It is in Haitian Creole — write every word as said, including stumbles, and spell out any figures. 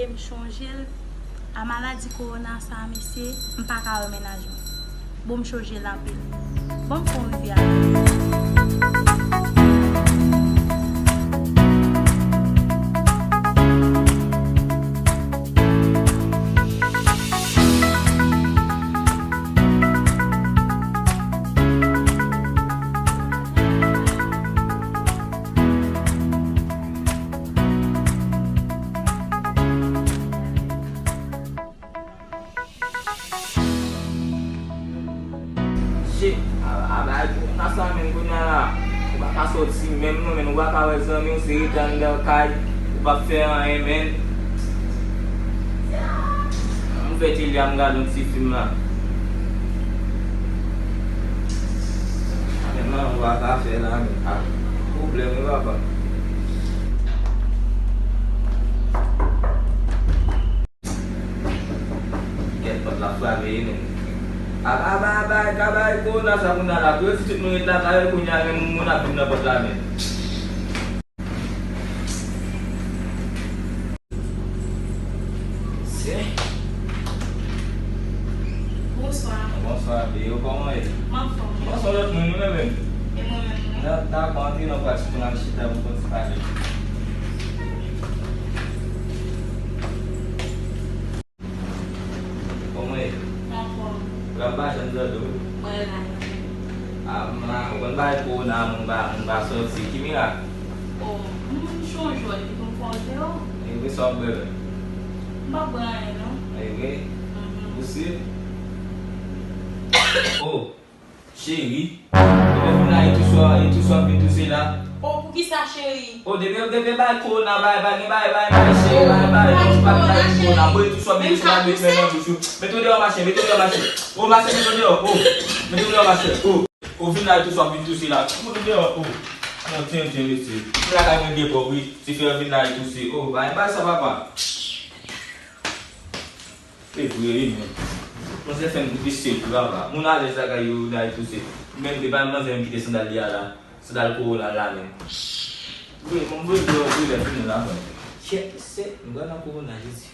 M chonje l. A maladi kowona sa, mesye, m pa ka wè mennaj mwen. Bon, m chonje l anpil. Bon, m fè yon rivyè avè l. Shit, a, a, bagay kowona sa menm kounye a la. Ou pa ka sòti menm non, menm ou pa ka wè zanmi w, se rete anndan kay, ou p ap fè anyen menm. Ann fè ti lè a m gade yon ti fim la. Menm anyen ou pa ka fè la menm. Ah, pwoblèm wi papa. Kèt pòt la frape wi menm. Aba, aba, aba, aba, kowona sa kounye a la. Pou yo di tout moun ret lakay yo kounye a, gen moun ap vin nan pòt la menm. Se. Bonswa. Bonswa, Beyo, kòman w ye? M anfòm. Bonswa, lòt moun, nou menm menm. E mwen menm, wi. Dakò, antre nan pati pou n al chita pou n konn pale. Kòman w ye? M anfòm. Gran pa janm tande w. Mwen la. A, m la, ou konn bagay kowona, moun pa, moun pa sòti. Ki mirak? O, m chonje w epi pou m fè w deyò. E vre, sa w ap bwè menm? M p ap bwè anyen, non. E vre? Mhm. Ou si? O, cheri, depi w vin la, e touse w, e touse w ap vin touse la. O, poukisa, cheri? O, depi, depi bay kowona, bay, bay, gen bay, bay, bay, cheri, bay, bay, non, se pa bay kowona, bay kowona, boy, touse w ap vin touse la, met men nan bouch ou. Mete w deyò, mache, mete w deyò, mache. O, mache, mete w deyò, o. Mete w deyò, mache. O, o, vin la, touse w ap vin touse la. Mete w deyò, o. Non, tenten, mesye. Vin la, kay mwen depo, wi. Ti frè vin la, touse. O, bay, bay sa, papa. E vre wi menm. Manzè fè m difisil wi papa. Moun alèz lakay yo, yo day touse. Menm depi manzè menm kite sandal li a la. Sandal kowona la menm. Vre, mwen vre vre vre lè fini la mwen. Chèk se m pral nan kowona Jezi.